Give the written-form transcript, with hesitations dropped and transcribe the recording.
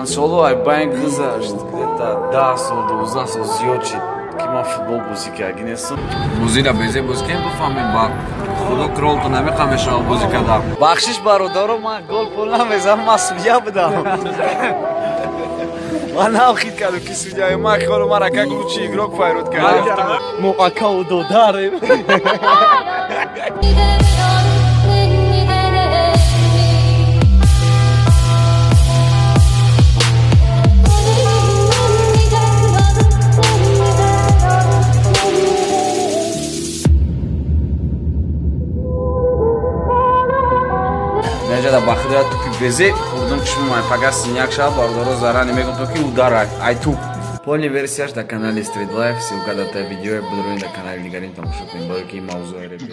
Соло ай банк гузашт, где-то 10 сол, 12 сол зиёд шид, ки ман футбол бозӣ кардагинестам. Бозира безе бозӣ кем, бифаҳмем, ба худо кролто намеқам мешава бозӣ кардам. Бахшиш, бародаро, ман гол пул намезанам, ман судья будам. Ман навхид кардам, ки судья, ман холо мара как лучший игрок файрод кардам. Мо акаву додарем. Неҷада ба худоя, тупи безе хурдум, чишмай пага синяк шава, бародаро, зарани мегум, то ки удар ай туп. Полный версияш дар канали Street Life, ссылка дар таи видео, бидроин дар канали нигарин, тамошо кунем, барои ки ин мавзӯи репи.